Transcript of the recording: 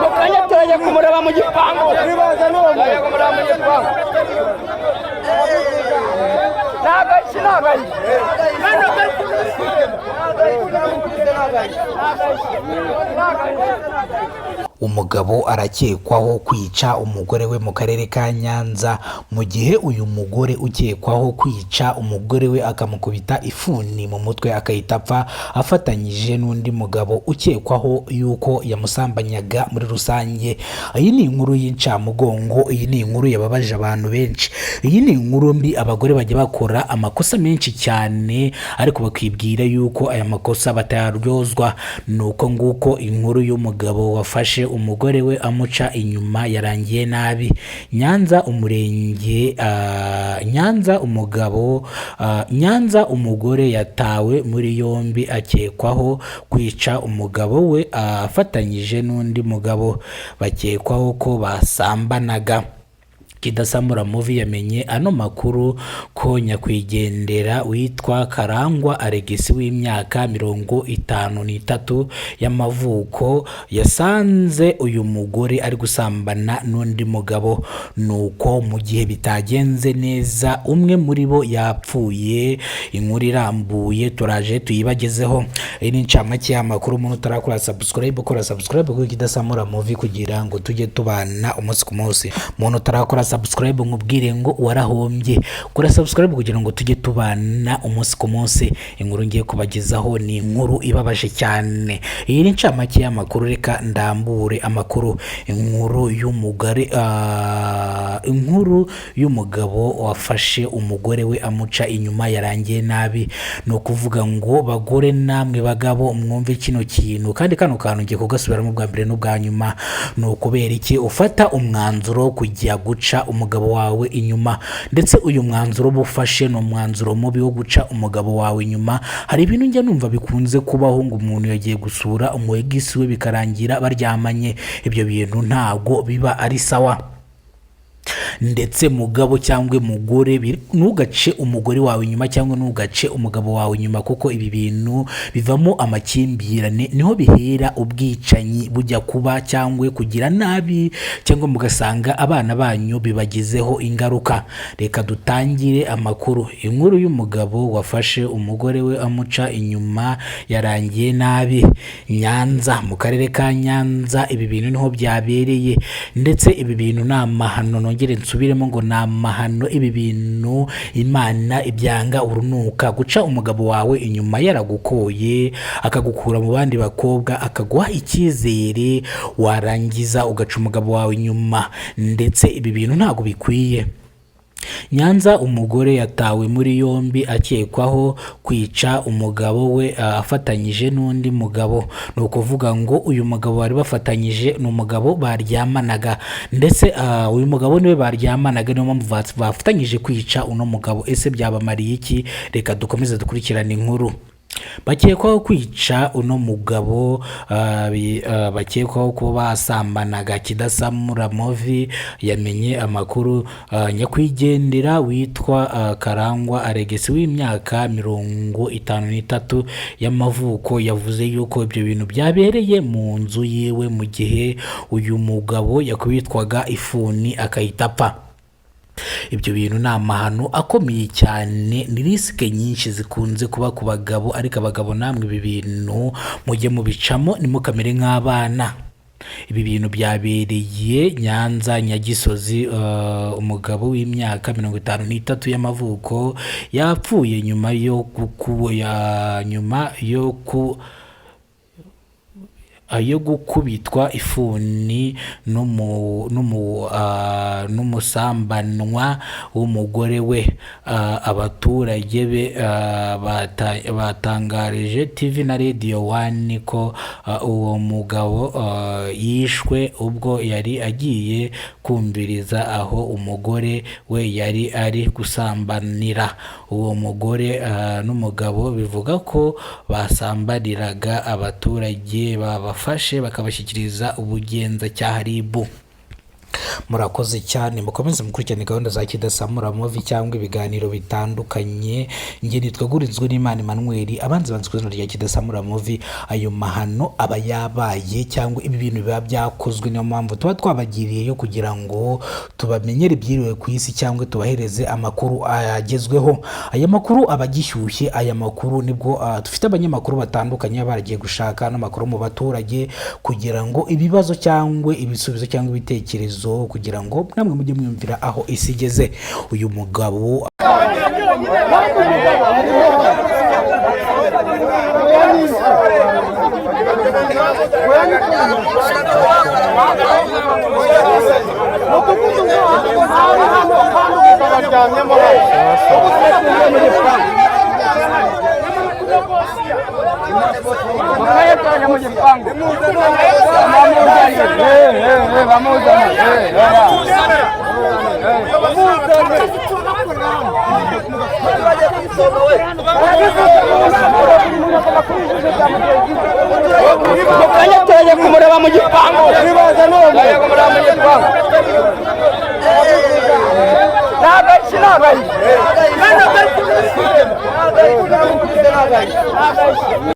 Mukanya turajya kumureba mu gipangu. Turajya kumureba mu gipangu. Nagashi nagashi. Umugabo arakekwaho kwica umugore we mu karere ka Nyanza, mu gihe uyu mugore ukekwaho kwica umugore we akamukubita ifuni mu mutwe akahita apfa, afatanyije n'undi mugabo ukekwaho yuko yamusambanyaga muri rusange. Iyi ni inkuru y'incamugongo, iyi ni inkuru yababaje abantu benshi, iyi ni inkuru mbi. Abagore bajya bakora amakosa menshi cyane ariko bakibwira yuko aya makosa batayaryozwa. Ni uko nguko inkuru y'umugabo wafashe umugore we amuca inyuma yarangiye nabi. Nyanza umurenge Nyanza umugabo Nyanza umugore yatawe muri yombi akekwaho kwica umugabo we afatanyije n'undi mugabo bakekwaho ko basambanaga. Kidasamura Movie yamenye ano makuru ko nyakwigendera witwa Karangwa Alegisi w'imyaka 53 y'amavuko yasanze uyu mugore ari gusambana n'undi mugabo, nuko mu gihe bitagenze neza umwe muri bo yapfuye. Inkuru irambuye turaje tuyibagezeho. Iyi ni incamake y'amakuru. Umuntu utarakora subscribe, ukora subscribe kuri Kidasamura Movie kugira ngo tujye tubana umunsi ku munsi. Umuntu utarakora subscribe, nkubwire ngo warahombye. Kora subscribe kugira ngo tujye tubana umunsi ku munsi. Inkuru ngiye kubagezaho ni inkuru ibabaje cyane. Iyi ni incamake y'amakuru, reka ndambure amakuru. Inkuru y'umugore inkuru y'umugabo wafashe umugore we amuca inyuma yarangiye nabi. Ni ukuvuga ngo bagore namwe bagabo mwumve kino kintu, kandi kano kantu ngiye kugasubiramo bwa mbere n'ubwa nyuma. Ni ukubera iki ufata umwanzuro wo kujya guca umugabo wawe inyuma? Ndetse uyu mwanzuro uba ufashe ni umwanzuro mubi wo guca umugabo wawe inyuma. Hari ibintu njya numva bikunze kubaho ngo umuntu yagiye gusura umu ex we bikarangira baryamanye. Ibyo bintu ntago biba ari sawa. Ndetse mugabo cyangwa mugore, ntugace umugore wawe inyuma cyangwa ntugace umugabo wawe inyuma, kuko ibi bintu bivamo amakimbirane, niho bihera ubwicanyi bujya kuba cyangwa kugira nabi, cyangwa mugasanga abana banyu bibagizeho ingaruka. Reka dutangire amakuru. Inkuru y'umugabo wafashe umugore we amuca inyuma yarangiye nabi. Nyanza, mu karere ka Nyanza, ibi bintu niho byabereye. Ndetse ibi bintu ni amahano, nongere nsubiremo ngo ni amahano. Ibi bintu Imana ibyanga urunuka. Guca umugabo wawe inyuma yaragukoye, akagukura mu bandi bakobwa, akaguha icyizere, warangiza ugaca umugabo wawe inyuma. Ndetse ibi bintu ntabwo bikwiye. Nyanza umugore yatawe muri yombi akekwaho kwica umugabo we afatanyije n'undi mugabo. Ni ukuvuga ngo uyu mugabo bari bafatanyije ni umugabo baryamanaga, ndetse uyu mugabo niwe baryamanaga, niyo mpamvu bafatanyije kwica uno mugabo. Ese byabamariye iki? Reka dukomeze dukurikirane inkuru. Bakekwaho kwica uno mugabo bakekwaho kuba basambanaga. Kidasamura Movie yamenye amakuru nyakwigendera witwa Karangwa Alegisi w'imyaka 53 y'amavuko yavuze yuko ibyo bintu byabereye mu nzu yiwe mu gihe uyu mugabo yakubitwaga ifuni akahita apfa. Ibyo bintu ni amahano akomeye cyane, ni risk nyinshi zikunze kuba ku bagabo. Ariko abagabo namwe ibi bintu mujye mubicamo, ntimukamere nk'abana. Ibi bintu byabereye Nyanza Nyagisozi. Umugabo w'imyaka 53 y'amavuko yapfuye nyuma yo ku yo gukubitwa ifuni n'umusambanwa w'umugore we. Abaturage be batangarije TV na Radio One ko uwo mugabo yishwe ubwo yari agiye kumviriza aho umugore we yari ari gusambanira. Uwo mugore n'umugabo bivuga ko basambaniraga, abaturage babafashe bakabashyikiriza ubugenzacyaha RIB. Murakoze cyane, mukomeze mukurikirane gahunda za Kidasamura Movie cyangwa ibiganiro bitandukanye. Njye nitwa Gurinzwe n'Imana Emmanuel, abanzi banzi ku izina rya Kidasamura Movie. Ayo mahano aba yabaye cyangwa ibi bintu biba byakozwe, niyo mpamvu tuba twabagiriyeyo kugira ngo tubamenyere ibyiriwe ku isi cyangwa tubahereze amakuru agezweho. Aya makuru aba agishyushye, aya makuru nibwo dufite abanyamakuru batandukanye baba baragiye gushaka n'amakuru mu baturage kugira ngo ibibazo cyangwa ibisubizo cyangwa ibitekerezo, kugira ngo namwe mujye mwiyumvira aho isi igeze. Uyu mugabo Mukanya mu gipangu bamuzane. Mukanya turajya kumureba mu gipangu, turajya kumureba mu gipangu. Ntabwo ntabwo.